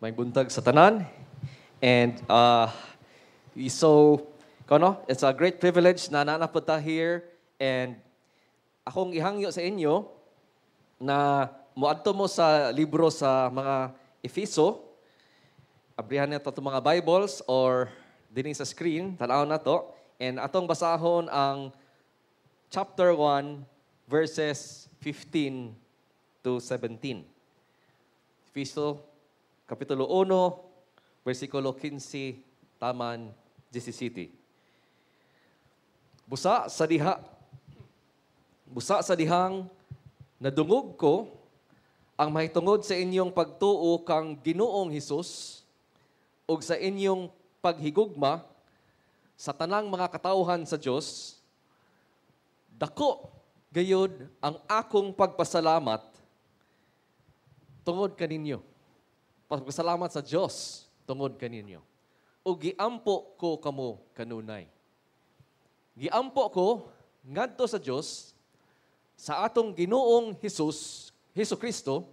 May buntag sa tanan. And so, kono, it's a great privilege na naa na ta here and akong ihangyo sa inyo na moadto mo sa libro sa mga Efeso. Abrihan nato itong mga Bibles or dinhi sa screen, tanaw na to. And atong basahon ang chapter 1 verses 15 to 17. Efeso Kapitulo 1, versikulo 15, taman 17. Busa sa dihang nadungog ko ang mahitungod sa inyong pagtuo kang Ginoong Hesus ug sa inyong paghigugma sa tanang mga katawhan sa Dios, dako gayud ang akong pagpasalamat tungod kaninyo. Pagpasalamat sa Dios tungod kaninyo. Ug giampo ko kamo kanunay. Giampo ko ngadto sa Dios sa atong Ginoong Hesus, Hesus Kristo,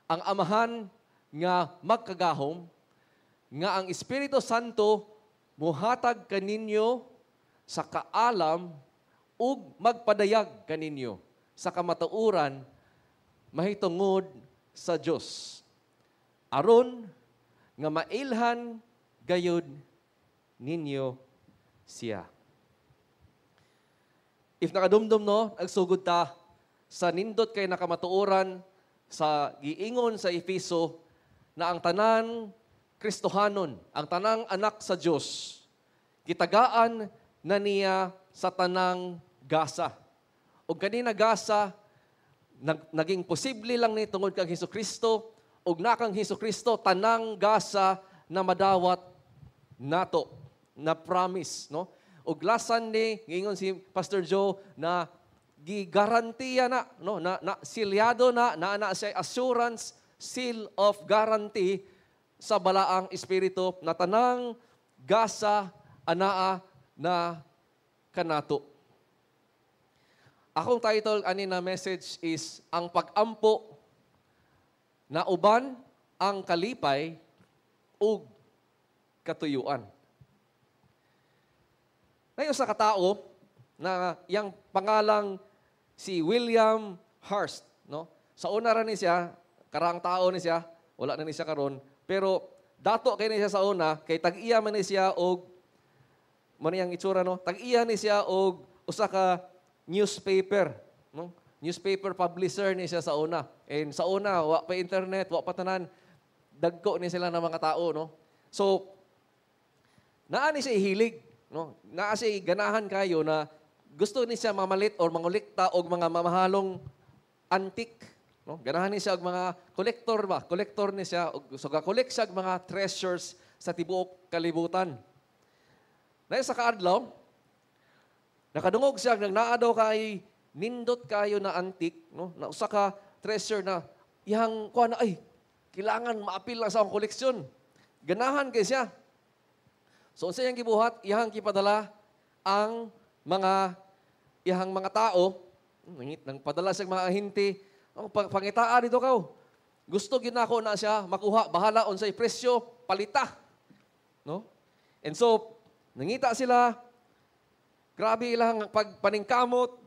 ang Amahan nga magkagahom, nga ang Espiritu Santo muhatag kaninyo sa kaalam ug magpadayag kaninyo sa kamatuoran mahitungod sa Dios, aron nga mailhan gayud ninyo siya. If nakadumdum, no, nagsugod ta sa nindot kay na kamatuoran sa giingon sa Efeso na ang tanan Kristohanon, ang tanang anak sa Dios, gitagaan na niya sa tanang gasa. Ug kanina gasa naging posible lang ni tungod kang Hesus Kristo, ug na kang Hesus Kristo tanang gasa na madawat nato na promise, no? Ug last Sunday ngingon si Pastor Joe na gigarantiya na, no, na silyado na na na siya assurance, seal of guarantee sa Balaang Espiritu na tanang gasa anaa na kanato. Akong title ani na message is ang pag-ampo na uban ang kalipay ug katuyuan. Ngayon sa katao na yang pangalang si William Hearst, no? Sa una ra ni siya, karaang tao ni siya, wala na ni siya karon, pero dato kay ni siya sa una kay tag-iya man ni siya og mo niyang itsura, no? Tag-iya ni siya og usa ka newspaper, no? Newspaper publisher ni siya sa una. And sa una, wa pa internet, wa pa tanan, dagko ni sila ng mga tao, no? So naa ni siya hilig, no? Naa siya ganahan kayo na gusto ni siya mamalit or mangolekta og mga mamahalong antique, no? Ganahan ni siya og mga collector ba? Collector ni siya og so ga-collect siya og mga treasures sa tibuok kalibutan. Na sa kaadlaw, nakadungog siya nang naa daw kay nindot kayo na antique, no? Na usa ka treasure na iyang kuha na, ay kailangan maapil lang sa akong koleksyon. Ganahan kay siya. So unsa iyang gibuhat? Iyang gipadala ang mga iyang mga tao, nang padala siya mga ahente, oh, pangitaa dito kaw. Gusto gyud nako na siya makuha, bahala unsay presyo, palita. No? And so nangita sila, grabe ilang pagpaningkamot.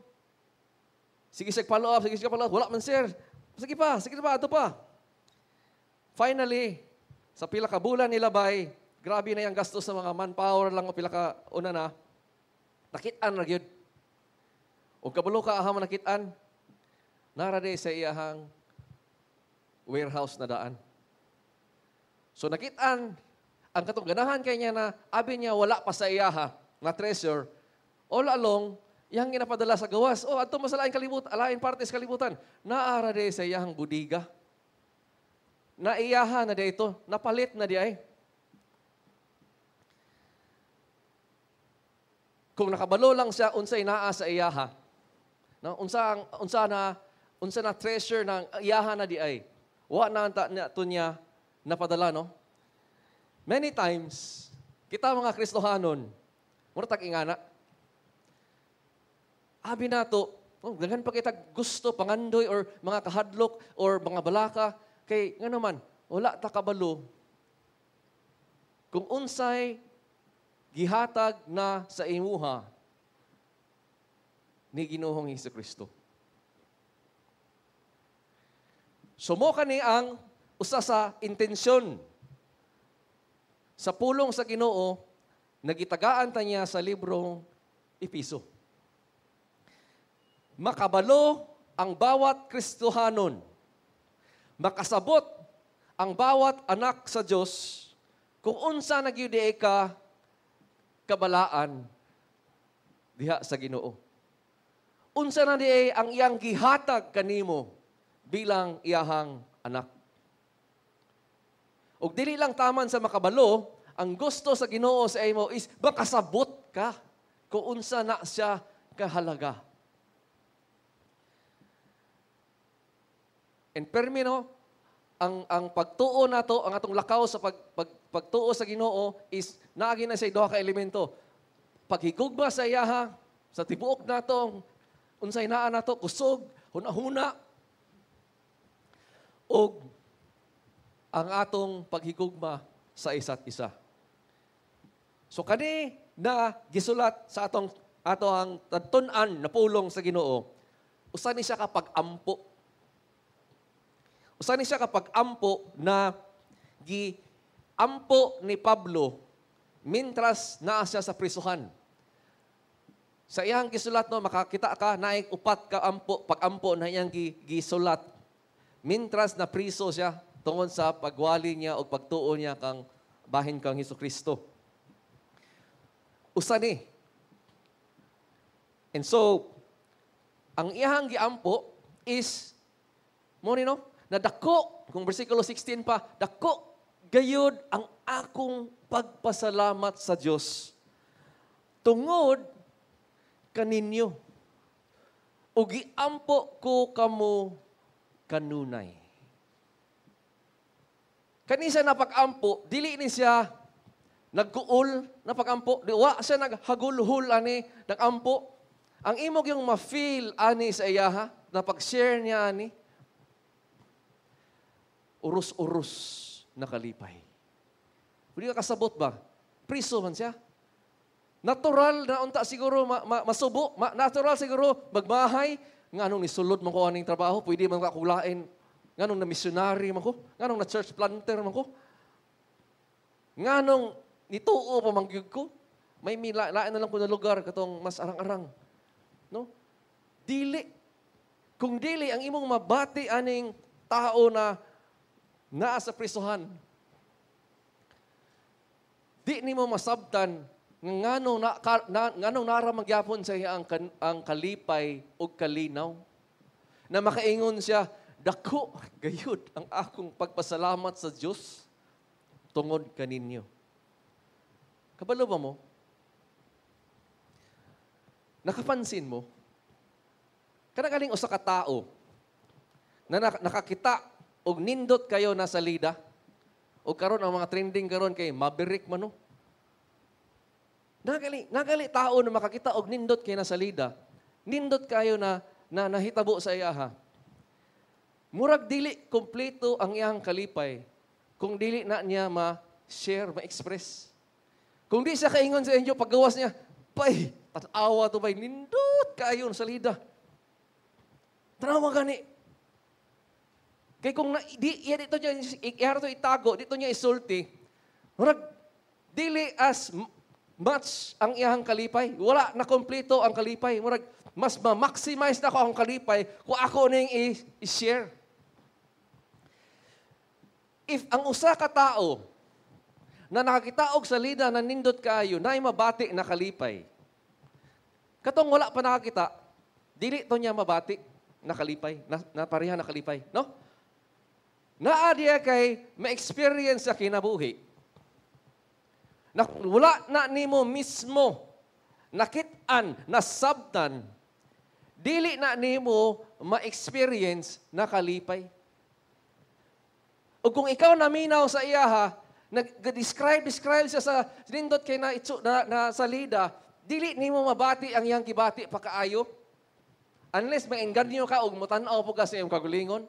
Sige siya follow up, sige siya follow up. Wala man, sir. Sige pa, ato pa. Finally, sa pila ka bulan nila bay, grabe na yung gastos sa mga manpower lang o pila ka una na, nakit-an ra gyud. O kabalo ka aha man nakit-an, nara di sa iyahang warehouse na daan. So nakit-an, ang katong ganahan kay niya na abi niya wala pa sa iyaha na treasure, all along, iyang ginapadala sa gawas. Oh, adto mo sa laing kalibutan, lain parte sa kalibutan. Naara di sa iyahang budiga. Naiyaha na di ito, napalit na di ay. Kung nakabalo lang siya unsay naa sa iyaha, no, unsa na treasure ng iyaha na di ay. Wa na anta niya to niya napadala, no? Many times kita mga Kristohanon, mura tag ingana. Abi nato, oh, daghan pa kita gusto pangandoy or mga kahadlok or mga balaka kay ngano man wala ta kabalo kung unsay gihatag na sa imuha ni Ginoong Hesukristo. So mo kani ang usa sa intensyon sa pulong sa Ginoo nagitagaan ta niya sa librong Episo. Makabalo ang bawat Kristohanon. Makasabot ang bawat anak sa Dios kung unsa na gyud ka kabalaan diha sa Ginoo. Unsa na di ang iyang gihatag kanimo bilang iyahang anak. Ug dili lang taman sa makabalo, ang gusto sa Ginoo sa imo is makasabot ka kung unsa na siya kahalaga. And permino, ang pagtuo nato, ang atong lakaw sa pagtuo sa Ginoo is naagi na sa duha ka elemento. Paghigugma sa iyaha, sa tibuok nato, unsay naa nato, kusog, hunahuna, ug ang atong paghigugma sa isa't isa. So kani na gisulat sa atong ato ang tun-an na pulong sa Ginoo, usa ni siya ka pag-ampo. Usa ni siya ka pag-ampo na giampo ni Pablo mintras naa siya sa prisuhan. Sa iyang gisulat, no, makakita ka naay upat ka ampo, pag-ampo na iyang gisulat mintras na priso siya tungod sa pagwali niya o pagtuo niya kang bahin kang Hesukristo. Usa ni. And so, ang iyang giampo is, mo ni no, na dako, kung versikulo 16 pa, dako gayud ang akong pagpasalamat sa Dios tungod kaninyo. O giampo ko kamo kanunay. Kani siya napagampo, dili ni siya nagkuul napagampo, di wa siya naghagulhul ani nagampo. Ang imog yung ma-feel ani sa iyaha, napag-share niya ani, urus-urus na kalipay. Pwede ka kasabot ba? Priso man siya. Natural na unta siguro masubo, natural siguro magmahay, nganong nisulod man ko aning trabaho, pwede man ka kulain, nganong na missionary man ko, nganong na church planter man ko, nganong nituo pa man gyud ko, may lain na lang ko na lugar katong mas arang-arang. No? Dili. Kung dili ang imong mabati aning tao na naa sa prisuhan, di nimo masabtan nganong nganong nara magyapon sa iya ang kalipay ug kalinaw. Na makaingon siya, dako gayud ang akong pagpasalamat sa Dios tungod kaninyo. Kabalo ba mo? Nakapansin mo? Kanang usa ka tao na nakakita og nindot kayo na salida. Og karon ang mga trending karon kay Maverick man, no? Nagali tao na makakita og nindot kay nasalida. Nindot kayo na nahitabo sa iyaha. Murag dili kompleto ang iyang kalipay kung dili na niya ma-share, ma-express. Kung di siya kaingon sa inyo, paggawas niya, bay, tanawa to bay, nindot kayo na salida. Tanawa gani. Kay kung na, di, iya dito niya, iya to itago, dito niya isulti, murag dili as much ang iyang kalipay. Wala na kompleto ang kalipay. Murag mas ma-maximize na ko ang kalipay kung ako ning i-share. If ang usa ka tao na nakakita og salida na nindot kayo, naay mabati na kalipay. Katong wala pa nakakita, dili to niya mabati na kalipay, na pareha na kalipay, no? Naa diya kay ma-experience sa kinabuhi. Na wala na nimo mismo nakit-an, nasabtan, dili na nimo ma-experience na kalipay. O kung ikaw naminaw sa iyaha, nag-describe siya sa nindot kay na, na salida, dili nimo mabati ang iyang gibati pakaayo. Unless maengganyo ka og motan-aw pug ka sa iyong kagulingon,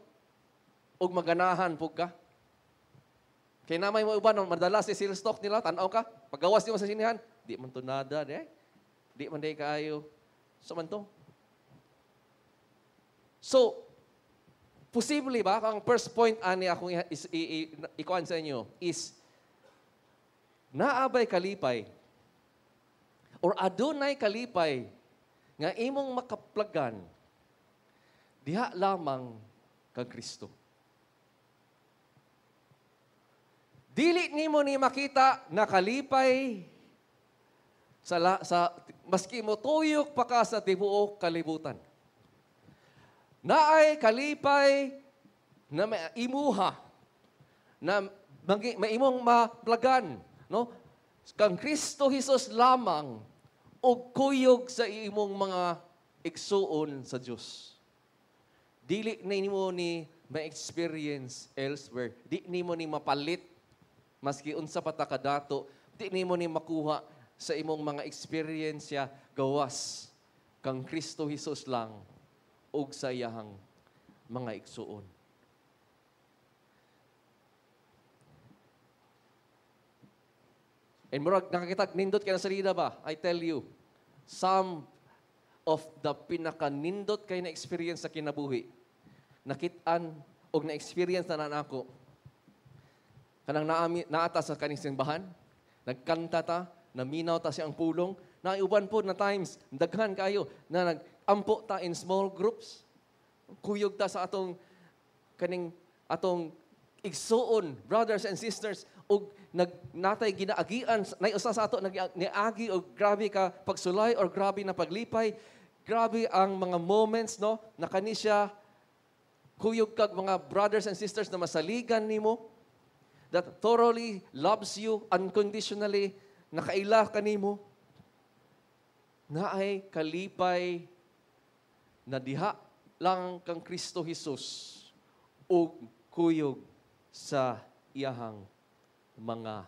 og maganahan pug ka. Kay namay mo uban madala si sales talk nila, tan-aw ka, paggawas nimo sa sinihan, di man to nada de. Di man day kaayo. So man to. So, posible ba ang first point ani akong ikuan sa inyo is naabay kalipay or adunay kalipay nga imong makaplagan diha lamang kang Kristo. Dili nimo ni makita na kalipay sa maski mo tuyok pa ka sa tibuok kalibutan. Naay kalipay na maimuha, na maimong maplagan, no? Kang Kristo Hesus lamang og kuyog sa imong mga igsuon sa Dios. Dili nimo ni ma-experience elsewhere. Di nimo ni mapalit maski unsa pa ta kadato, di nimo ni makuha sa imong mga eksperyensya gawas kang Kristo Hesus lang ug sa iyahang mga igsuon. And murag nakakita nindot kay na salida ba? I tell you, some of the pinakanindot kay na experience sa kinabuhi, nakit-an og na-experience na nako. Kanang naata sa kaning simbahan, nagkanta ta, naminaw ta siyang pulong, naiuban po na times, daghan kayo, na nag-ampo ta in small groups, kuyog ta sa atong, kaning, atong igsuon, brothers and sisters, og natay ginaagian, naiusa sa ato, niagi, og grabe ka pagsulay, or grabe na paglipay, grabe ang mga moments, no, na kani siya, kuyog kag mga brothers and sisters na masaligan nimo, that thoroughly loves you unconditionally, nakaila kanimo, naay kalipay na diha lang kang Kristo Hesus ug kuyog sa iyahang mga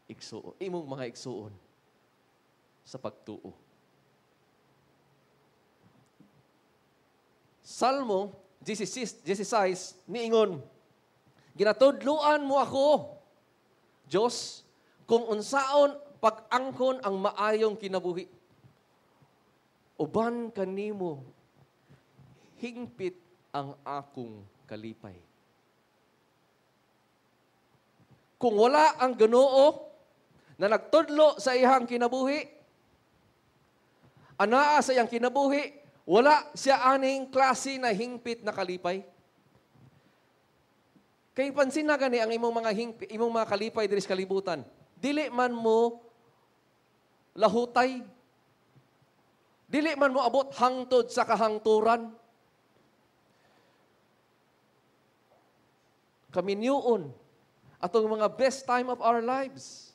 igsuon, imong mga igsuon sa pagtuo. Salmo 16 niingon, ginatudluan mo ako, Diyos, kung unsaon pag-angkon ang maayong kinabuhi. Uban kanimo, hingpit ang akong kalipay. Kung wala ang Ginoo na nagtudlo sa iyang kinabuhi, anaa sa iyang kinabuhi, wala siya aning klase na hingpit na kalipay. Kay pansin na gani ang imong mga imong mga kalipay diri sa kalibutan. Dili man mo lahutay. Dili man mo abot hangtod sa kahangturan. Kaminyuon atong mga best time of our lives.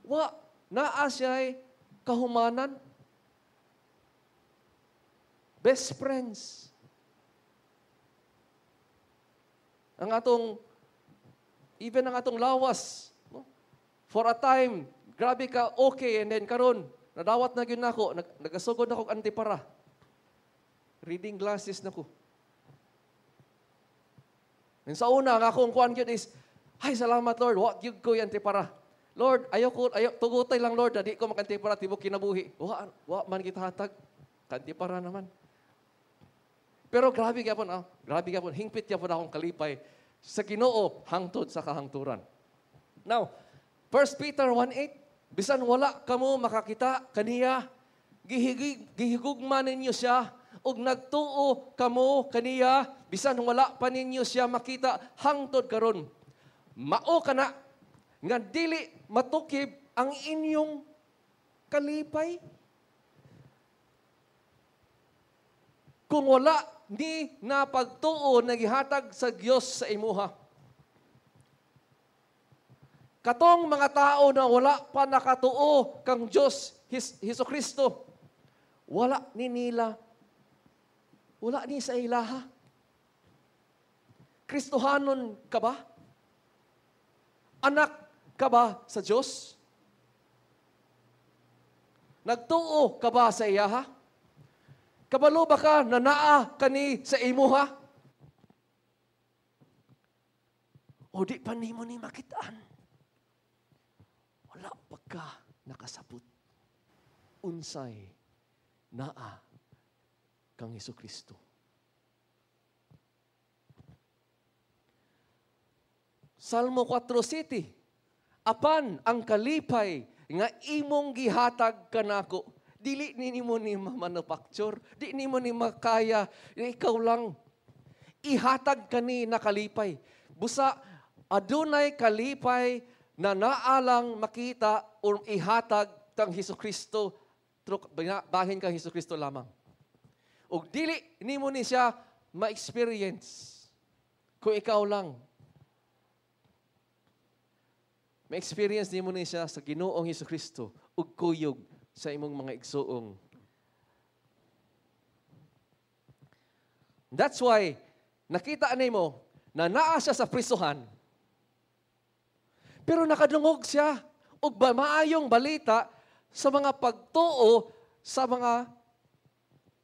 Wa naa siya'y kahumanan. Best friends. Ang atong even ang atong lawas, no? For a time, grabe ka, okay, and then karon, nadawat na gyud nako, nagasugod na kog antipara. Reading glasses na ko. And sa una, ang akong kuan gyud is, ay, salamat Lord, wa gyud ko antipara. Lord, ayaw ko, ayaw, tugutay lang Lord, na di ko makantipara, tibok kinabuhi. Wa man kita hatag, kantipara naman. Pero grabe gyapon, grabe gyapon, hingpit gyapon akong kalipay sa Ginoo hangtod sa kahangturan. Now, 1 Peter 1:8, bisan wala kamo makakita kaniya, gihigugma ninyo siya ug nagtuo kamo kaniya, bisan wala pa ninyo siya makita hangtod karon. Mao kana nga dili matukib ang inyong kalipay. Kung wala ni napagtuo na gihatag sa Dios sa imuha. Katong mga tao na wala pa nakatuo kang Dios Hesus Kristo, wala ni nila, wala ni sa ilaha. Kristohanon ka ba? Anak ka ba sa Dios? Nagtuo ka ba sa iyaha? Kabalo ba ka na naa kani sa imuha? O di pa nimo ni makitaan? Wala pa ka nakasabot unsay naa kang Hesus Kristo. Salmo 4:7, apan ang kalipay nga imong gihatag kanako, dili nimo ni manufacture, di nimo ni makaya, ikaw lang ihatag kani na kalipay. Busa adunay kalipay na naalang makita o ihatag kang Hesus Kristo, bahin kang Hesus Kristo lamang. Ug dili nimo ni siya ma-experience kung ikaw lang. Ma-experience nimo ni siya sa Ginoong Hesus Kristo ug kuyog sa imong mga igsuong. That's why nakita nimo na naa siya sa prisuhan, pero nakadungog siya og maayong balita sa mga pagtuo sa mga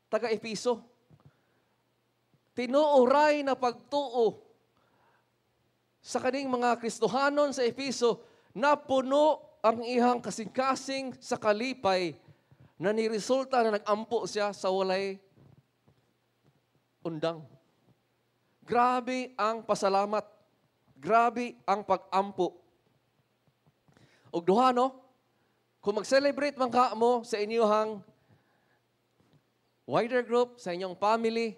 taga-Episo. Tinuoray na pagtuo sa kaning mga Kristohanon sa Episo na puno ang ihang kasing-kasing sa kalipay na niresulta na nag-ampo siya sa walay undang. Grabe ang pasalamat. Grabe ang pag-ampo. Og duha, no? Kung mag-celebrate man ka mo sa inyong wider group, sa inyong family,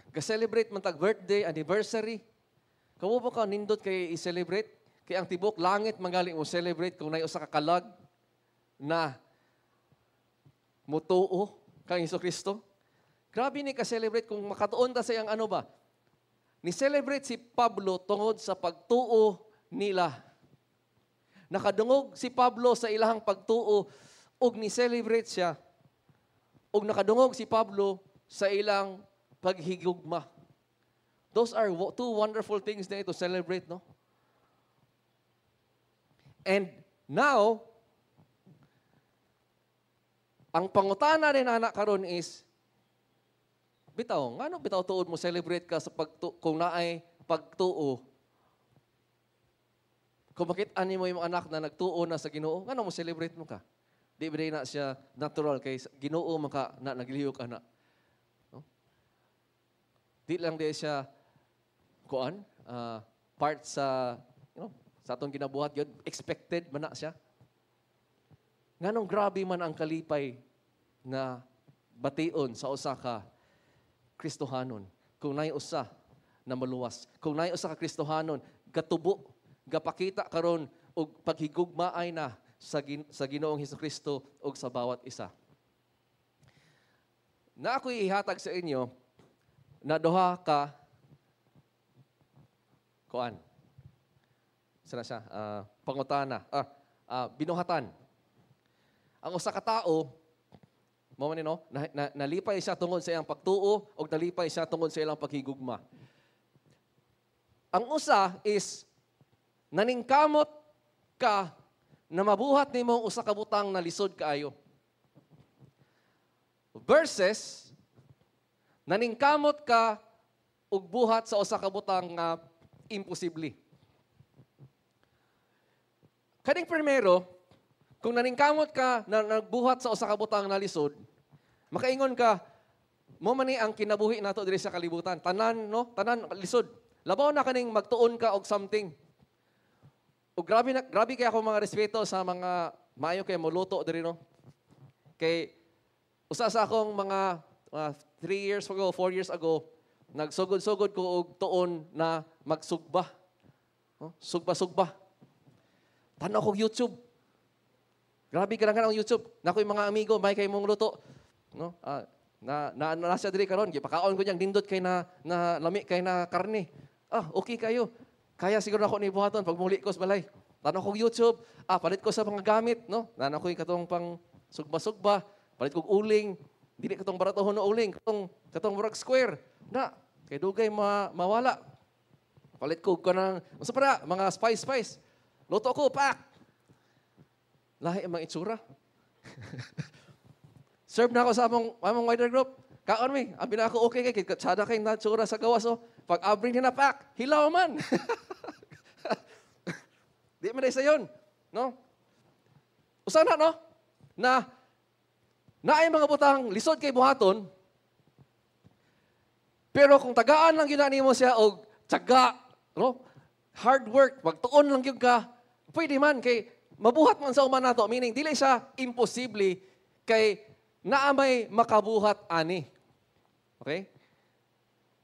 ga-celebrate man tag birthday, anniversary, kamo ba ka nindot kay i-celebrate? Kay ang tibok langit manggaling mo celebrate kung nay usa ka kalag na mutuo kang Hesus Kristo. Grabe ni ka-celebrate kung makatuon ta sa iyang ano ba. Ni-celebrate si Pablo tungod sa pagtuo nila. Nakadungog si Pablo sa ilahang pagtuo ug ni-celebrate siya. Ug nakadungog si Pablo sa ilang paghigugma. Those are two wonderful things na to celebrate, no? And now, ang pangutana rin anak karon is, bitaw, ngano bitaw tuod mo celebrate ka sa kung naay pagtuo? Kung makita nimo imong anak na nagtuo na sa Ginoo, ngano mo celebrate mo ka? Di ba na siya natural kay Ginoo man ka na naglihok ana. No? Di lang di siya kuan part sa sa atong ginabuhat yun, expected man na siya. Nganong grabe man ang kalipay na bation sa usa ka Kristohanon kung naay usa na maluwas, kung naay usa ka Kristohanon gatubo, gapakita karon og paghigugmaay na sa Ginoong Hesukristo og sa bawat isa. Na ako'y ihatag sa inyo na duha ka kuan. Sana siya, pangutana, binuhatan. Ang usa ka tawo, mao man ni no, nalipay siya tungod sa iyang pagtuo og nalipay siya tungod sa iyang paghigugma. Ang usa is naningkamot ka na mabuhat nimo ang usa ka butang na lisod kaayo. Versus naningkamot ka og buhat sa usa ka butang nga imposible. Kaning primero, kung naningkamot ka na nagbuhat sa usa ka butang na lisod, makaingon ka, mo man ni ang kinabuhi nato diri sa kalibutan. Tanan, no? Tanan lisod. Labaw na kaning magtuon ka og something. O grabe na, grabe kay ako mga respeto sa mga maayo kay moluto diri, no. Kay usa sa akong mga 3 years ago, 4 years ago, nagsugod-sugod ko og tuon na magsugba. No? Sugba-sugba. Tanaw kog YouTube. Grabe ka lang ang YouTube. Nakoy mga amigo, may kay mong luto. No? Na siya diri karon, gipakaon ko niyang nindot kay na lami kay na karne. Ah, okay kayo. Kaya siguro ako ni buhaton pag muli ko sa balay. Tanaw kog YouTube, palit ko sa mga gamit, no? Nana koy katong pang sugba-sugba, palit kog uling. Dili katong baratohon na uling, katong murag square. Na, kay dugay mawala. Palit ko kanang unsa pa mga spice. Luto ko, pak. Lahi ang mga itsura. Serve na ako sa among wider group. Kaon mi, abi na ako okay kay katsada kay na itsura sa gawas oh. Pag abri ni na pak, hilaw man. Di man sayon, no? Usa na, no? Na naay mga butang lisod kay buhaton, pero kung tagaan lang gyud nimo siya og tiyaga, no? Hard work, magtuon lang gyud ka, pwede man kay mabuhat man sa uman nato, meaning dili siya imposible kay naa may makabuhat ani. Okay?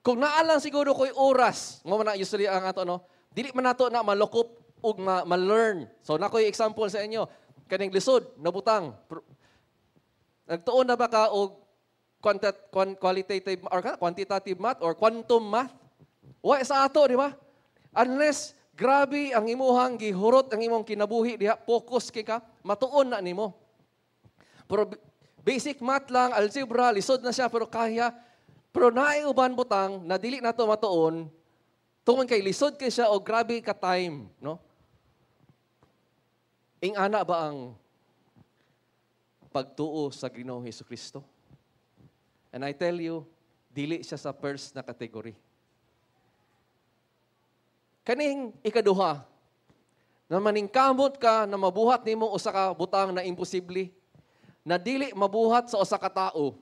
Kung naa lang siguro ko'y oras, mo man na usually ang ato, no? Dili man nato na malukop ug ma-learn. So na ko'y example sa inyo, kaning lisod na butang. Nagtuon na ba ka og qualitative or quantitative math or quantum math? Wa sa ato, di ba? Unless grabe ang imuhang gihurot ang imong kinabuhi diha, focus kay ka, matuon na nimo. Pero basic math lang, algebra, lisod na siya pero kaya. Pero naay uban butang na dili nato matuon tungod kay lisod kay siya o grabe ka time, no? Ing-ana ba ang pagtuo sa Ginoong Hesukristo? And I tell you, dili siya sa first na category. Kaning ikaduha, na maningkamot ka na mabuhat nimo usa ka butang na imposible, na dili mabuhat sa usa ka tawo,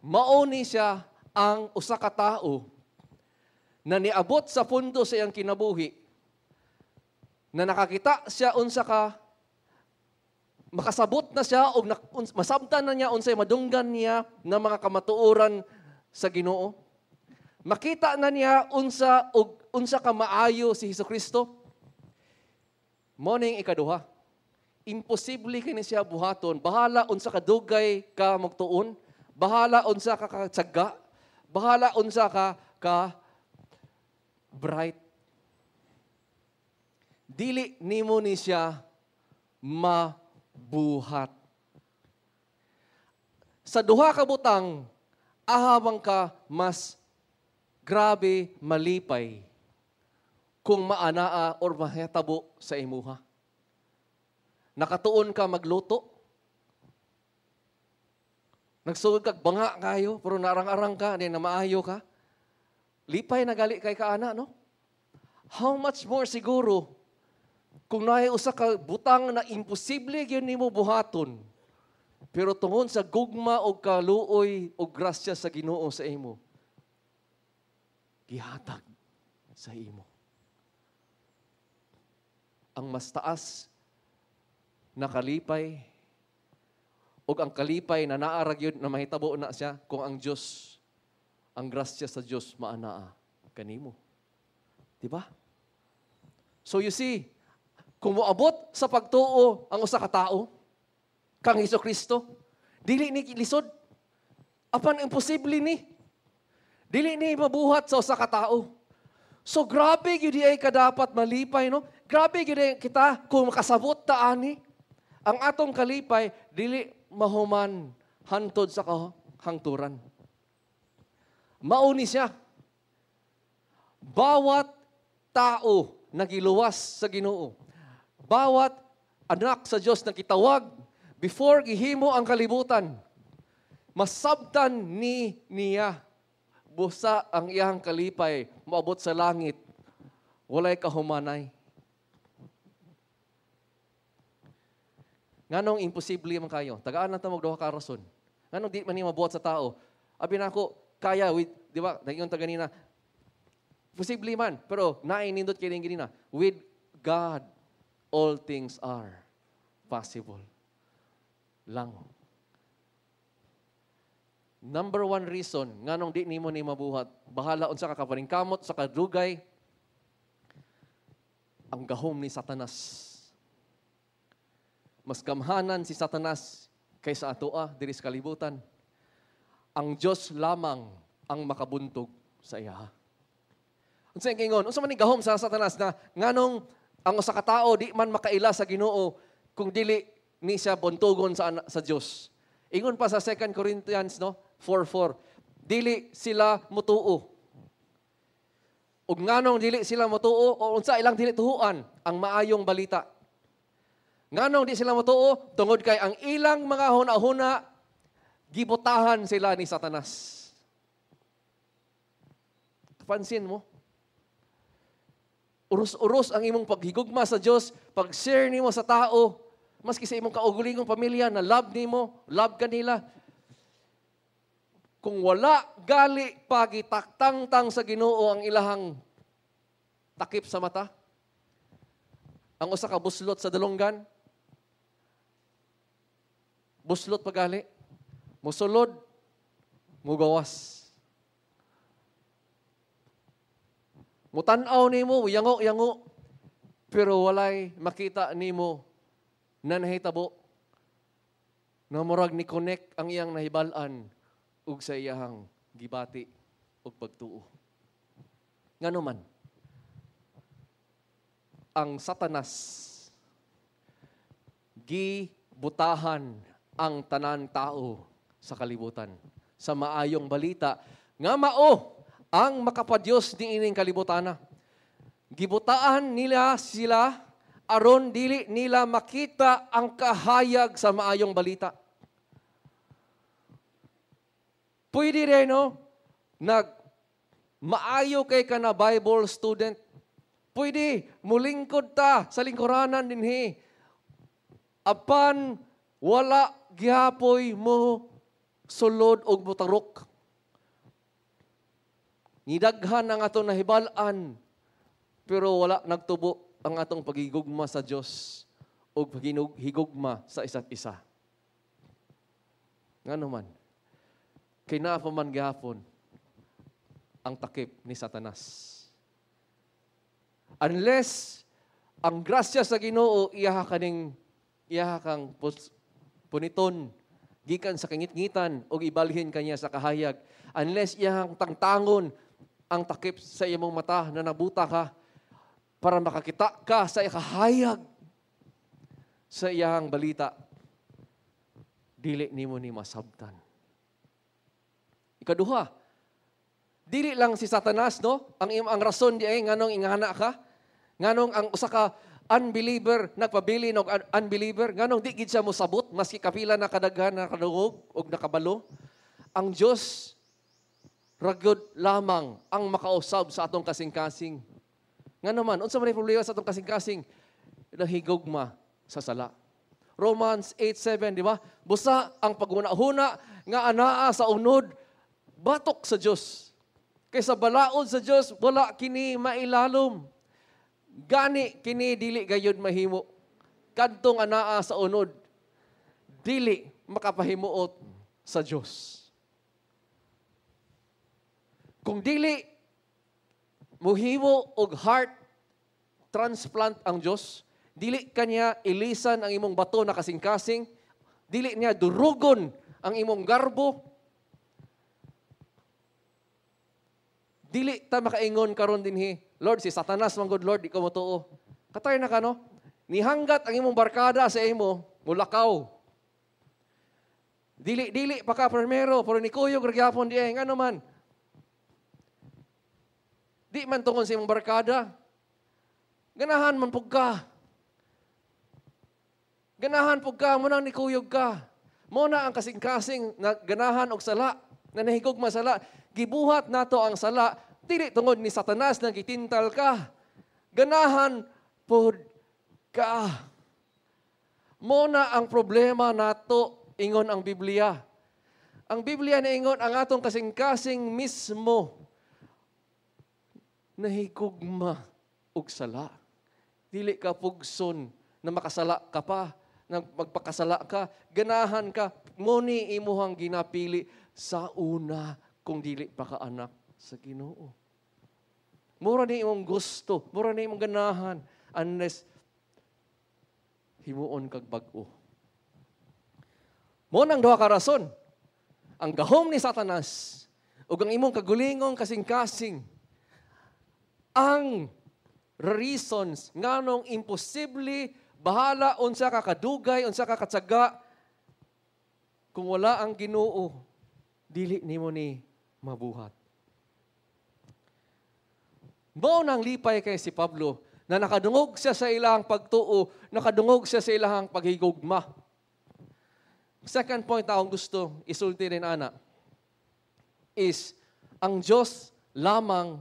mao ni siya ang usa ka tawo na niabot sa pundo sa iyang kinabuhi, na nakakita siya unsa ka makasabot na siya og masabtan na niya unsay madunggan niya na mga kamatuoran sa Ginoo. Makita na niya unsa og unsa ka maayo si Hesukristo. Mao ning ikaduha. Imposible kini siya buhaton. Bahala unsa ka dugay ka magtuon, bahala unsa ka katsaga, bahala unsa ka ka bright. Dili nimo ni siya mabuhat. Sa duha ka butang, ahabang ka mas grabe malipay kung maanaa or mahitabo sa imuha. Nakatuon ka magluto. Nagsugod kag banga kayo, pero naarang-arang ka, di na maayo ka. Lipay na gali kay kaana, no? How much more siguro kung naay usa ka butang na imposible gyud nimo buhaton, pero tungod sa gugma og kaluoy og grasya sa Ginoo sa imo, gihatag sa imo. Ang mas taas na kalipay og ang kalipay na naa ra gyud na mahitabo na siya kung ang Dios, ang grasya sa Dios maanaa kanimo. Di ba? So you see, kung moabot sa pagtuo ang usa ka tawo kang Hesukristo, dili ni lisod. Apan imposible ni. Dili ni mabuhat sa usa ka tawo. So grabe gyud ay ka dapat malipay, no? Grabe gyud ay kita kung makasabot ta ani. Ang atong kalipay dili mahuman hantod sa kahangturan. Mao ni siya. Bawat tao nagiluwas sa Ginoo. Bawat anak sa Dios na kitawag before gihimo ang kalibutan, masabtan ni niya busa ang iyang kalipay moabot sa langit, walay kahumanay. Nganong imposible man kayo? Tagaan lang ta og duha ka rason. Nganong di man ni mabuhat sa tao? Abi nako kaya with, di ba? Nagingon ta ganina. Posible man, pero naay nindot kay ning ganina. With God all things are possible. Lang. Number one reason nganong di nimo ni mabuhat, bahala unsa ka kapaningkamot sa kadugay, ang gahom ni Satanas. Mas gamhanan si Satanas kaysa atoa diri sa kalibutan. Ang Dios lamang ang makabuntog sa iya. Unsa ang ingon? Unsa man ni gahom sa Satanas na nganong ang usa ka tawo di man makaila sa Ginoo kung dili ni siya buntugon sa Dios? Ingon pa sa 2 Corinthians, no, 4:4, dili sila mutuo. Ug nganong dili sila mutuo o unsa ilang dili tuhuan ang maayong balita? Nganong di sila mutuo? Tungod kay ang ilang mga huna-huna gibutahan sila ni Satanas. Pansin mo? Uros-uros ang imong paghigugma sa Dios, pag-share nimo sa tao, maski sa imong kaugalingong pamilya na love nimo, love kanila. Kung wala gali pagitaktangtang sa Ginoo ang ilahang takip sa mata, ang usa ka buslot sa dalunggan, buslot pagali, musulod, mugawas. Mutan-aw nimo, yango-yango, pero walay makita nimo na nahitabo na murag ni connect ang iyang nahibal-an ug sa iyahang gibati ug pagtuo. Ngano man, ang Satanas gibutahan ang tanan tao sa kalibutan sa maayong balita nga mao ang makapadyos niining kalibutana. Gibutaan nila sila aron dili nila makita ang kahayag sa maayong balita. Pwede rin, no? Nag maayo kay ka na Bible student. Pwede, mulingkod ta sa lingkuranan dinhi. Apan wala gihapoy mo sulod og mutarok. Nidaghan ang atong nahibal-an, pero wala nagtubo ang atong pagigugma sa Dios o paghigugma sa isa't isa. Ngano man, kay naa pa man gihapon ang takip ni Satanas. Unless ang grasya sa Ginoo iyaha kaning iyaha kang puniton gikan sa kangitngitan og ibalhin kaniya sa kahayag. Unless iyahang tangtangon ang takip sa imong mata na nabuta ka para makakita ka sa kahayag sa iyahang balita, dili nimo ni masabtan. Ikaduha, dili lang si Satanas, no? Ang rason di ay nganong ingana ka, nganong ang usa ka unbeliever nagpabili og unbeliever, nganong di gid siya mosabot maski kapila na kadaghan nakadungog og nakabalo. Ang Dios ragyod lamang ang makausab sa atong kasing-kasing. Ngano man, unsa man problema sa atong kasing-kasing? Nahigugma sa sala. Romans 8:7, di ba? Busa ang paghuna-huna nga anaa sa unod, batok sa Dios. Kaysa balaod sa Dios, wala kini mailalom. Gani kini dili gayud mahimo. Kadtong anaa sa unod, dili makapahimuot sa Dios. Kung dili muhimo og heart transplant ang Dios, dili kanya ilisan ang imong bato na kasing-kasing, dili niya durugon ang imong garbo, dili ta makaingon karon dinhi, Lord, si Satanas man gud, Lord, di ko motuo. Katay na ka, no? Nihanggat ang imong barkada sa imo, mulakaw. Dili dili pa ka primero, pero nikuyog ra gyapon di ay ngano man. Di man tungod sa imong barkada. Ganahan man pug ka. Ganahan pug ka, mo nang nikuyog ka. Mo na ang kasing-kasing na ganahan og sala, na nahigugma sala. Gibuhat nato ang sala, dili tungod ni Satanas na gitintal ka. Ganahan pud ka. Mo na ang problema nato, ingon ang Biblia. Ang Biblia na ingon ang atong kasing-kasing mismo nahigugma og sala. Dili ka pugson na makasala ka pa, na magpakasala ka, ganahan ka, muni imuhang ginapili sa una kung dili pa ka anak sa Ginoo. Mura ni imong gusto, mura ni imong ganahan, unless himuon kag bag-o. Mo nang duha ka rason. Ang gahom ni Satanas ug ang imong kagulingong kasing-kasing ang reasons nganong imposible bahala unsa ka kadugay, unsa ka katsaga, kung wala ang Ginoo, dili nimo ni mabuhat. Mao nang lipay kay si Pablo na nakadungog siya sa ilang pagtuo, nakadungog siya sa ilang paghigugma. Second point na akong gusto isulti rin ana is ang Diyos lamang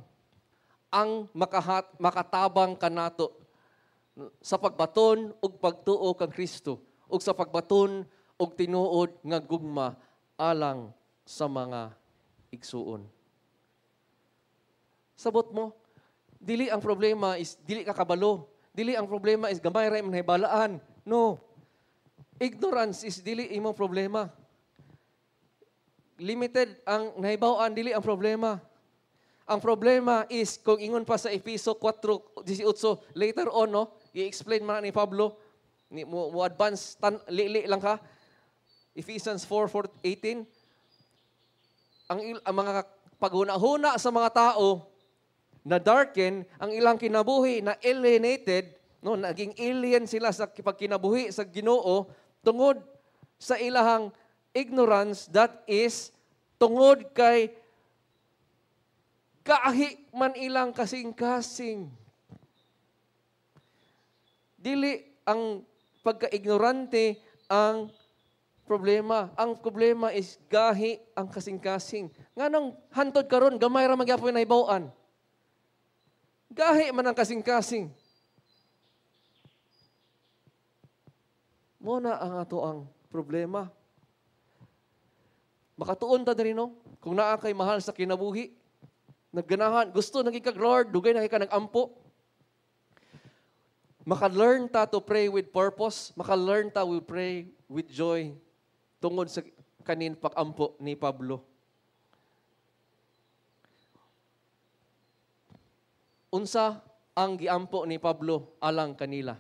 ang makatabang kanato sa pagbaton ug pagtuo kang Kristo ug sa pagbaton og tinuod nga gugma alang sa mga igsuon. Sabot mo, dili ang problema is dili ka kabalo. Dili ang problema is gamay ra imong nahibalaan. No. Ignorance is dili imong problema. Limited ang nahibaw-an, dili ang problema. Ang problema is, kung ingon pa sa Efeso 4:18, later on, no, i-explain man ni Pablo, ni, mo advance, tan, li, lang ka, Ephesians 4:18, ang mga paghuna-huna sa mga tao na darken, ang ilang kinabuhi na alienated, no, naging alien sila sa pagkinabuhi sa Ginoo tungod sa ilahang ignorance, that is tungod kay kahi man ilang kasing-kasing. Dili ang pagka-ignorante ang problema. Ang problema is gahi ang kasing-kasing. Nganong hantod karon gamay ra magyapon nahibaw-an? Gahi man ang kasing-kasing. Mo na ang ato ang problema. Makatuon ta diri, no? Kung naa kay mahal sa kinabuhi, nagganahan, gusto naging kag Lord, dugay na ka nagampo. Maka-learn ta to pray with purpose, maka-learn ta we pray with joy tungod sa kanin pag-ampo ni Pablo. Unsa ang giampo ni Pablo alang kanila?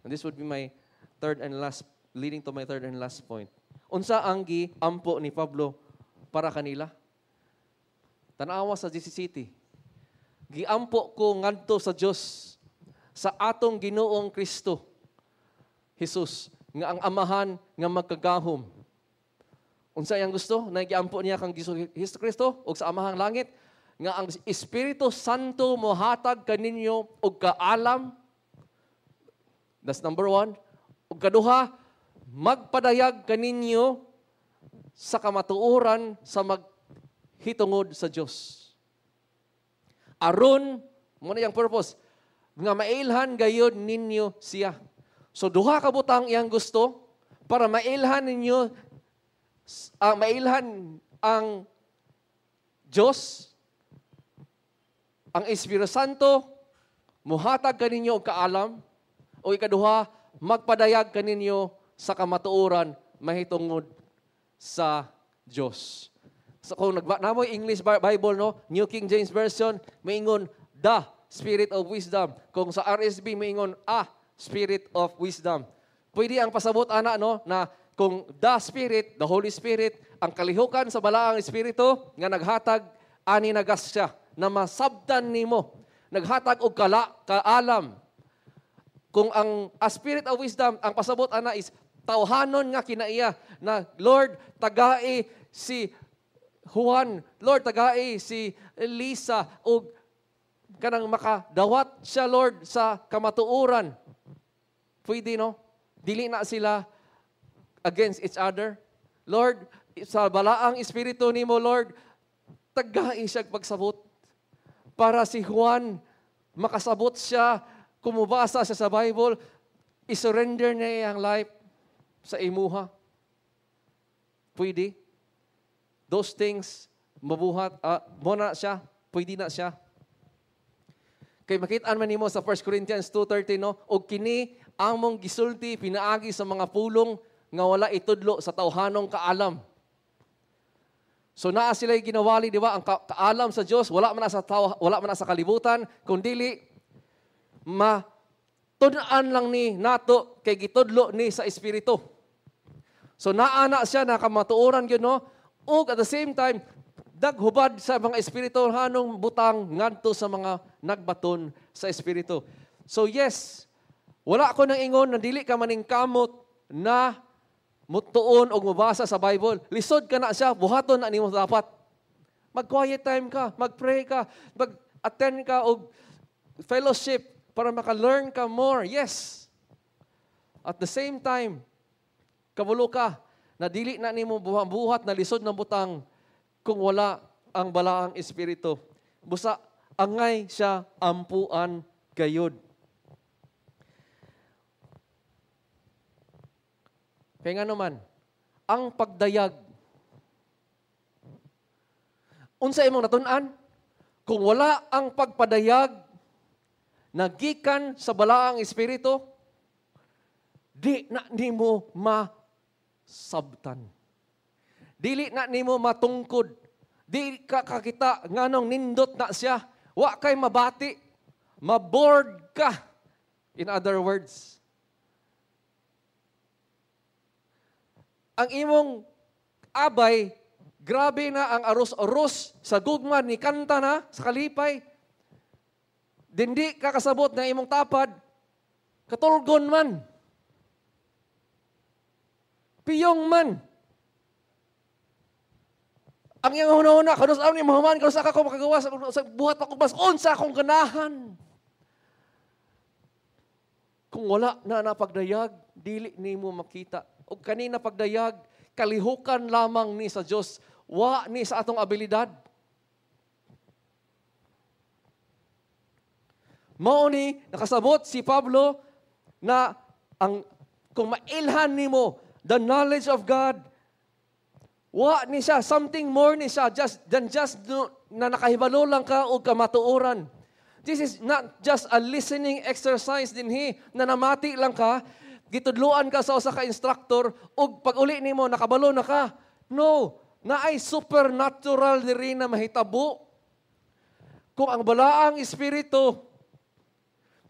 And this would be my third and last, leading to my third and last point. Unsa ang giampo ni Pablo para kanila? Tanawa sa GCCT. Giampo ko ngadto sa Dios sa atong Ginoong Kristo Jesus nga ang Amahan nga magkagahom. Unsa iyang gusto? Nagiampo niya kang Hesus Kristo ug sa Amahang langit nga ang Espiritu Santo mohatag kaninyo og kaalam. That's number one. Ug kaduha, magpadayag kaninyo sa kamatuoran sa maghitungod sa Dios. Aron, mo na iyang purpose, nga mailhan gayod ninyo siya. So duha ka butang iyang gusto para mailhan ninyo, mailhan ang Dios, ang Espiritu Santo muhatag kaninyo og kaalam, o ikaduha, magpadayag kaninyo sa kamatuoran mahitungod sa Dios. So kung namoy English Bible, no, New King James Version, maingon the Spirit of Wisdom. Kung sa RSV, maingon a Spirit of Wisdom. Pwede ang pasabot ana, no, na kung the Spirit, the Holy Spirit, ang kalihukan sa balaang espiritu nga naghatag ani nagas siya na masabtan nimo, naghatag og kaalam. Kung ang a Spirit of Wisdom, ang pasabot ana is tawhanon nga kinaiya na Lord, tagai si Juan, Lord, tagai si Lisa, og kanang makadawat siya, Lord, sa kamatuoran. Pwede, no? Dili na sila against each other. Lord, sa balaang espiritu nimo, Lord, tagai siya pagsabot. Para si Juan, makasabot siya, kumubasa siya sa Bible, isurrender niya iyang life sa imuha. Pwede. Those things, mabuhat, mo na siya, pwede na siya. Kay makit-an man nimo sa 1 Corinthians 2:13, no, og kini among gisulti pinaagi sa mga pulong nga wala itudlo sa tawhanong kaalam. So naa sila ginawali, di ba? Ang kaalam sa Dios wala man na sa taw, wala man na sa kalibutan, kundili matun-an lang ni nato kay gitudlo ni sa espiritu. So naa na siya nakamatuoran gyud, no? Ug at the same time daghubad sa mga espirituhanong butang ngadto sa mga nagbaton sa espiritu. So yes, wala ko nang ingon na dili ka maningkamot na mutuon og mobasa sa Bible. Lisod ka na siya, buhaton na nimo dapat. Mag-quiet time ka, mag-pray ka, mag-attend ka og fellowship para maka-learn ka more. Yes. At the same time, kabulo ka na dili na nimo buhat na lisod ng butang kung wala ang balaang espiritu. Busa Angay siya ampuan gayod. Kaya nga naman, ang pagdayag, unsa imong natun-an? Kung wala ang pagpadayag nagikan sa balaang espiritu, di na nimo masabtan. Dili na nimo matungkod. Di ka kakita nganong nindot na siya. Wa kay mabati. Mabored ka. In other words, ang imong abay, grabe na ang aros-aros sa gugma ni kanta na sa kalipay. Dindi ka kasabot ng imong tapad, katulgon man. Piyong man. Ang iyang hunahuna, kanus ni mahuman, kanus ako makagawa sa buhat ako mas unsa akong ganahan. Kung wala na napagdayag, dili nimo makita. O kanina pagdayag, kalihukan lamang ni sa Dios, wa ni sa atong abilidad. Mao ni nakasabot si Pablo na ang kung mailhan nimo the knowledge of God, wa ni siya, something more ni siya just than just no, na nakahibalo lang ka og kamatuoran. This is not just a listening exercise dinhi na namati lang ka, gitudloan ka sa usa ka instructor ug pag-uli nimo nakabalo na ka. No, naay supernatural diri na mahitabo. Kung ang balaang espiritu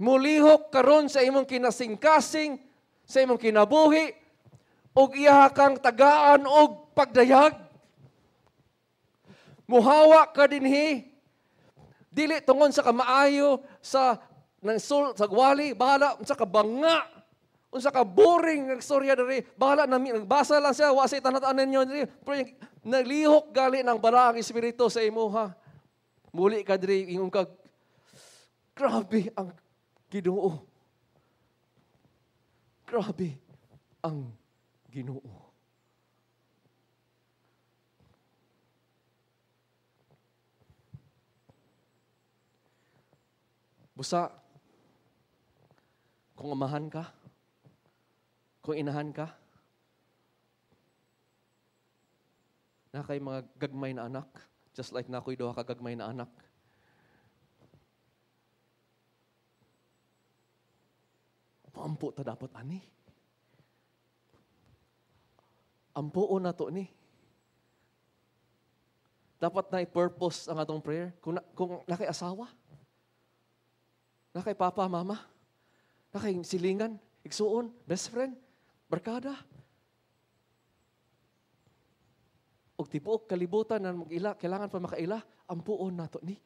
mulihok karon sa imong kinasingkasing, sa imong kinabuhi, ug iya kang tagaan og pagdayag. Muhawa ka dinhi, dili tungon sa kamaayo sa nang sul sa gwali, bahala unsa ka banga, unsa ka boring ng istorya diri, bahala na nagbasa lang siya, wa say tanatan ninyo diri, pero naglihok gali ng balaang espiritu sa imuha. Muli ka diri ingon ka, grabe ang Ginoo. Grabe ang Ginoo. Busa, kung amahan ka, kung inahan ka, na kay mga gagmay na anak, just like na ako'y duha ka gagmay na anak. Ampo ta dapat ani. Ampuon na to ni. Dapat na i-purpose ang atong prayer. Kung na kay asawa, na kay papa, mama, na kay silingan, igsuon, best friend, barkada. Og tibuok kalibutan na mag-ila, kailangan pa makaila, ampuon na to ni.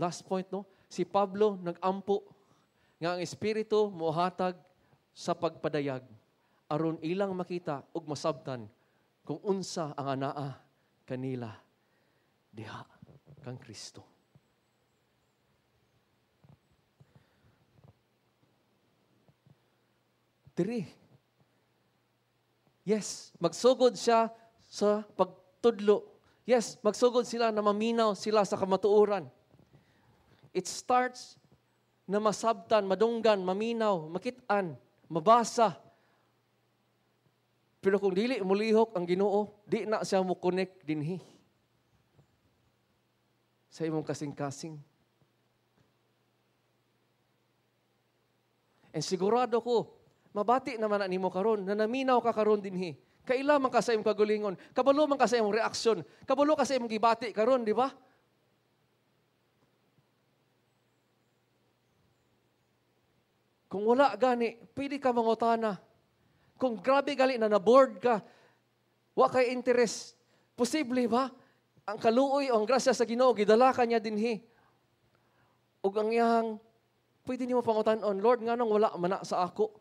Last point, no? Si Pablo nag-ampo nga ang espiritu mohatag sa pagpadayag aron ilang makita ug masabtan kung unsa ang anaa kanila diha kang Kristo. Diri. Yes, magsugod siya sa pagtudlo. Yes, magsugod sila na maminaw sila sa kamatuoran. It starts na masabtan, madunggan, maminaw, makitaan, mabasa. Pero kung dili mulihok ang Ginoo, di na siya mo connect dinhi sa imong kasing-kasing. And sigurado ko, mabati naman na nimo karon, na naminaw ka karon dinhi. Kaila man ka sa imong kagulingon, kabalo man ka sa imong reaksyon, kabalo ka sa imong gibati karon, di ba? Kung wala gani, pwede ka mangutana. Kung grabe gali na na-bored ka, wa kay interest, posible ba? Ang kaluoy o ang grasya sa Ginoo, gidala ka niya dinhi. Ug ang iyang, pwede nimo pangutan-on, Lord, nganong wala man na sa ako?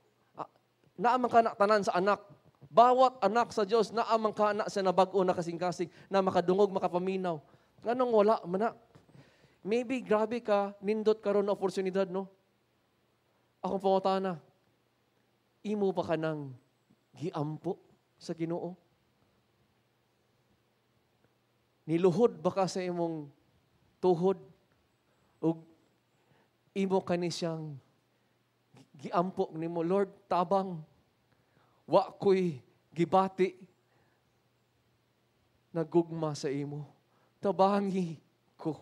Naa man ka na tanan sa anak. Bawat anak sa Dios, naa man ka na sa nabag-o na kasing-kasing, na makadungog, makapaminaw. Nganong wala man na? Maybe grabe ka, nindot karon na oportunidad, no? Akong pangutana, imo ba ka ng giampo sa Ginoo? Niluhod ba ka sa imong tuhod ug imo kani siyang giampo nimo, "Lord, tabang, wa ko'y gibati nagugma sa imo. Tabangi ko."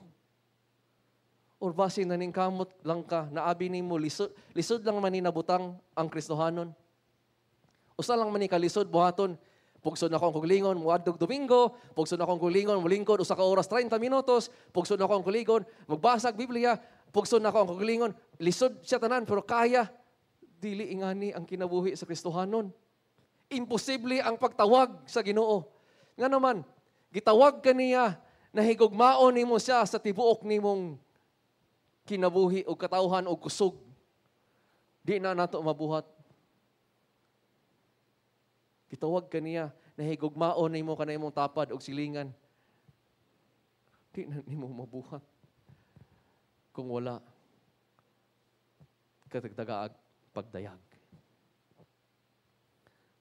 Or basin naningkamot lang ka, naabi nimo lisod, lisod lang man ni nabutang ang Kristohanon. Usa lang man ni kalisod buhaton. Pugson ako ang kaugalingon, muadtog Domingo, pugson ako ang kaugalingon, mulingkod 1 ka oras 30 minutos, pugson ako ang kaugalingon, magbasag Biblia, pugson ako ang kaugalingon. Lisod siya tanan, pero kaya. Dili ingani ang kinabuhi sa Kristohanon. Imposible ang pagtawag sa Ginoo. Nga naman, gitawag ka niya na higugmaon nimo siya sa tibuok nimong kinabuhi o katawhan o kusog. Di na nato mabuhat. Gitawag ka niya na higugmaon nimo kana imong tapad og silingan. Di na nimo mabuhat kung wala katagtagaag pagdayag.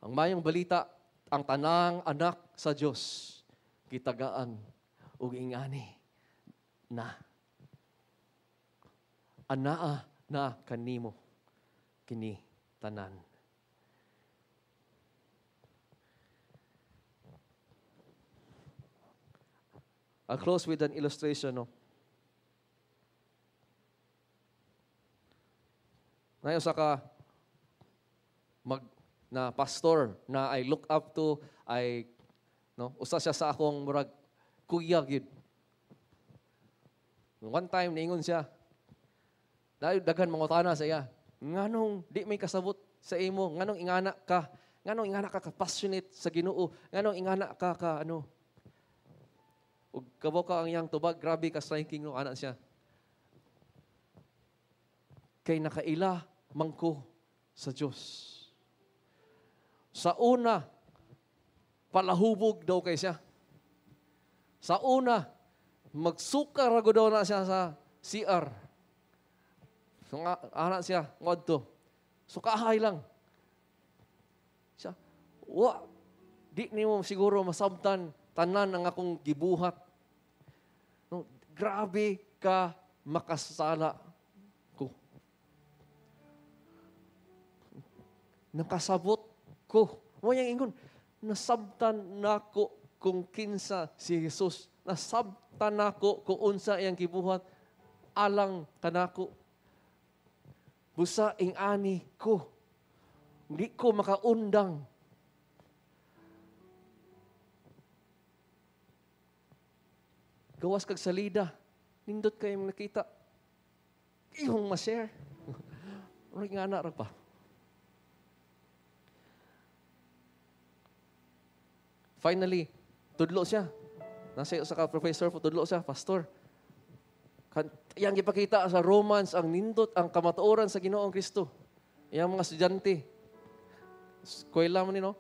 Ang mayong balita, ang tanang anak sa Dios gitagaan og ingani na. Anaa na kanimo kini tanan. I'll close with an illustration. No? Ngayon sa ka mag na pastor na I look up to, I, no, usa siya sa akong murag kuya gyud. One time niingon siya, dahil daghan mangutana sa iya, "Nganong di may kasabot sa imo, nganong ingana ka ka passionate sa Ginoo, nganong ingana ka ka ano?" Ug kabaw ka ang iyang tubag, grabe ka striking, no, ana siya. "Kay nakaila man ko sa Dios." Sa una, palahubog daw kay siya. Sa una, magsuka ra daw na siya sa CR. So nga, ana siya, ngadto. Sukahay lang. Siya, "Wa, di nimo siguro masabtan tanan ang akong gibuhat. No, grabe ka makasala ko. Nakasabot ko." Mo yang ingon, "Nasabtan nako kung kinsa si Jesus. Nasabtan nako kung unsa iyang gibuhat alang kanako. Busa ing-ani ko. Hindi ko makaundang." Gawas kag salida, nindot kayong nakita. Iyong ma-share. Murag nga na ra pa. Finally, tudlo siya. Nasa sa ka professor, tudlo siya, pastor. Iyang gipakita sa Romans ang nindot, ang kamatuoran sa Ginoong Kristo. Iyang mga estudyante. Eskwela man ni, no?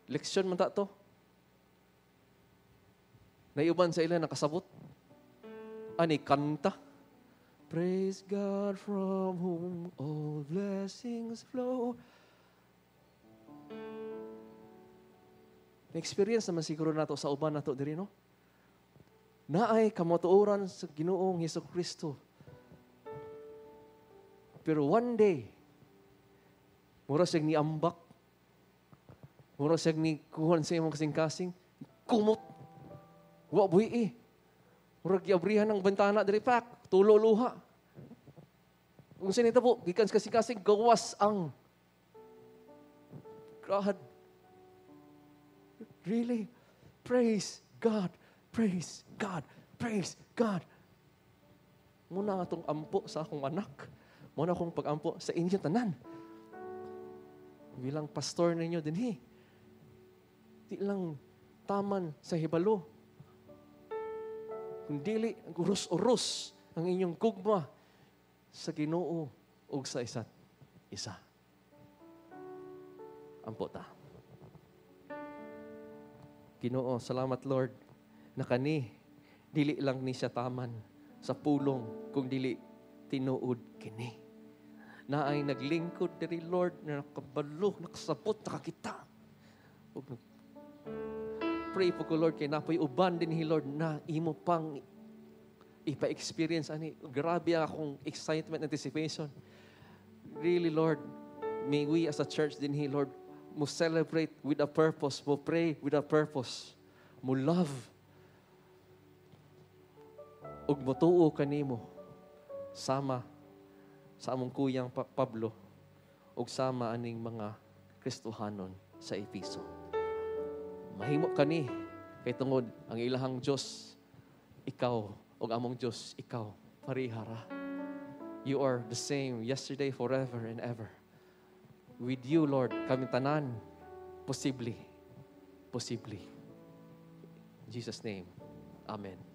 Leksyon man ta to. Naiuban sa ila nakasabot. Ani kanta. "Praise God from whom all blessings flow." Na-experience naman siguro nato sa uban nato diri, no? Naay kamatuoran sa Ginoong Hesus Kristo. Pero one day, mura siyang niambak. Mura siyang nikuhan sa imong kasing-kasing. Kumot. Wa buhi eh. Murag giabrihan ng bintana diri pak, tulo luha. Kung sinita po, gikan sa kasing-kasing, gawas ang God. Really? Praise God. Praise God. Praise God. Muna atong ampo sa akong anak. Muna akong pag-ampo sa inyo tanan. Bilang pastor ninyo din eh. Di lang taman sa hibalo. Kung dili, urus-urus ang inyong gugma sa Ginoo ug sa isa't isa. Ampo ta. Ginoo, salamat Lord, na kani dili lang ni siya taman sa pulong kung dili tinuod kini. Naay naglingkod diri Lord na nakabalo, nakasabot, nakakita. Ug pray po ko Lord kay napoy uban din hi Lord na imo pang Ipa-experience ani. Grabe ang akong excitement, anticipation. Really, Lord, may we as a church dinhi, Lord, mo celebrate with a purpose, mo pray with a purpose, mo love, ug motuo kanimo sama sa among kuyang Pablo ug sama aning mga Kristohanon sa Episo. Mahimo kani kay tungod ang ilahang Dios ikaw ug among Dios ikaw, parehara. You are the same yesterday, forever and ever. With you, Lord, kami tanan posible. Posible. In Jesus' name. Amen.